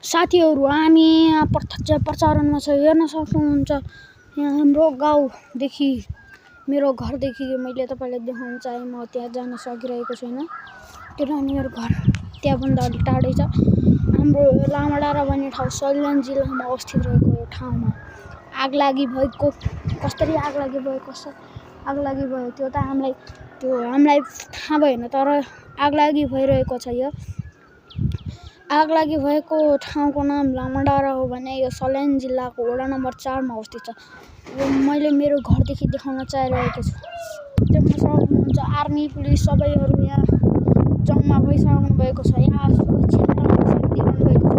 साथीहरू हामी प्रत्यक्ष प्रचारणमा छ, हेर्न सक्नुहुन्छ। यहाँ हाम्रो गाउँदेखि मेरो घरदेखि मैले तपाईँलाई देखाउन चाहे म त्यहाँ जान सकिरहेको छैन किनभने मेरो घर त्यहाँभन्दा अलिक टाढै छ। हाम्रो लामाडाँडा भन्ने ठाउँ सल्यान जिल्लामा अवस्थित रहेको यो ठाउँमा आगलागी भएको कसरी आगलागी भयो, कसरी आगलागी भयो त्यो त हामीलाई थाहा भएन, तर आगलागी भइरहेको छ। यो आगलागी भएको ठाउँको नाम लामाडाँडा हो भने यो सल्यान जिल्लाको वडा नम्बर 4 मा अवस्थित छ। यो मैले मेरो घरदेखि देखाउन चाहिरहेको छु। देख्न सक्नुहुन्छ आर्मी पुलिस सबैहरू यहाँ जम्मा भइसक्नु भएको छ। यहाँ सुरक्षा दिइरहनु भएको छ।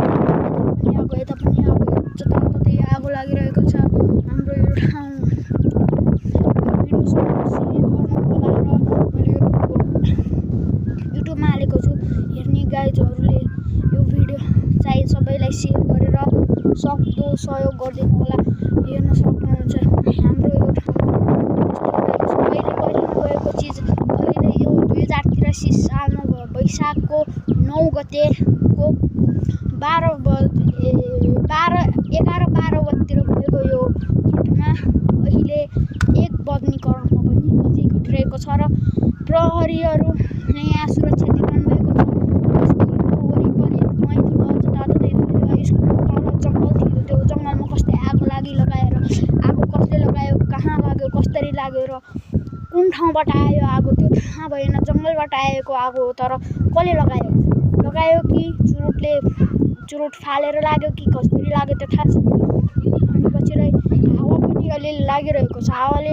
यता पनि आगो जताततै आगो लागिरहेको छ। हाम्रो यो ठाउँ युट्युबमा हालेको छु, हेर्ने गाइजहरूले यो भिडियो चाहिँ सबैलाई सेयर गरेर सक्दो सहयोग गरिदिनु होला। हेर्न सक्नुहुन्छ हाम्रो यो ठाउँ गएको चिज अहिले यो 2083 सालमा वैशाखको 9 गतेको 11 बजीतिर भएको यो घटना अहिले 1 बज्ने क्रममा पनि अझै घटिरहेको छ र प्रहरीहरू यहाँ सुरक्षा दिइरहनु भएको छ। वरिपरि जताततै जङ्गल थियो, त्यो जङ्गलमा कसले आगो लगाएर आगो कसले लगायो, कहाँ लाग्यो, कसरी लाग्यो र कुन ठाउँबाट आयो आगो त्यो थाहा भएन। जङ्गलबाट आएको आगो हो, तर कसले लगायो कि चुरोट फालेर लाग्यो कि कसरी लाग्यो त्यो थाहा छैन। अनि पछि हावा पनि अलिअलि लागिरहेको छ। हावाले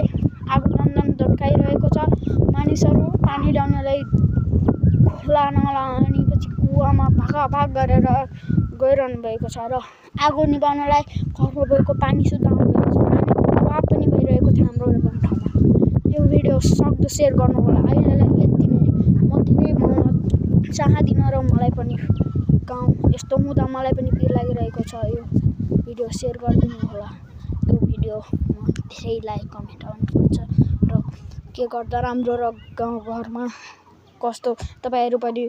आगो धन्काइरहेको छ। मानिसहरू पानी ल्याउनलाई खोला नाला अनि पछि कुवामा भागाभाग गरेर गइरहनु भएको छ र आगो निभाउनलाई घरमा भएको पानी सुद्धा आउनुभएको छ। पानीको प्रभाव पनि भइरहेको थियो हाम्रो गाउँठाउँमा। यो भिडियो सक्दो सेयर गर्नु होला। अहिलेलाई यति नै। म धेरै भन्न चाहदिनँ र मलाई पनि गाउँ यस्तो हुँदा मलाई पनि पिर लागिरहेको छ। यो भिडियो सेयर गरिदिनु होला। यो भिडियोमा धेरै लाइक कमेन्ट आउनुपर्छ र के गर्दा राम्रो र गाउँघरमा कस्तो तपाईँहरू पनि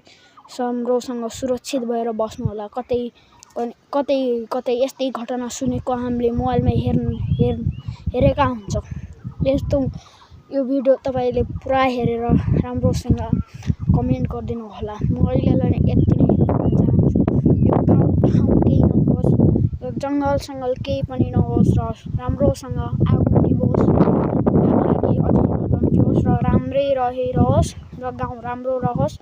राम्रोसँग सुरक्षित भएर बस्नु होला। कतै यस्तै घटना सुनेको हामीले मोबाइलमा हेरेका हुन्छौँ। यस्तो यो भिडियो तपाईँले पुरा हेरेर राम्रोसँग कमेन्ट गरिदिनु होला। म अहिलेलाई यति नै चाहन्छु। यो गाउँठाउँ केही नहोस्, यो जङ्गल केही पनि नहोस् र राम्रोसँग आगो निभोस्, लागि अझै नधन्कियोस् र राम्रै रहिरहोस् र गाउँ राम्रो रहोस्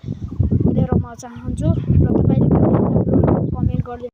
भनेर म चाहन्छु र तपाईँले पनि राम्रो कमेन्ट गरिदिनु।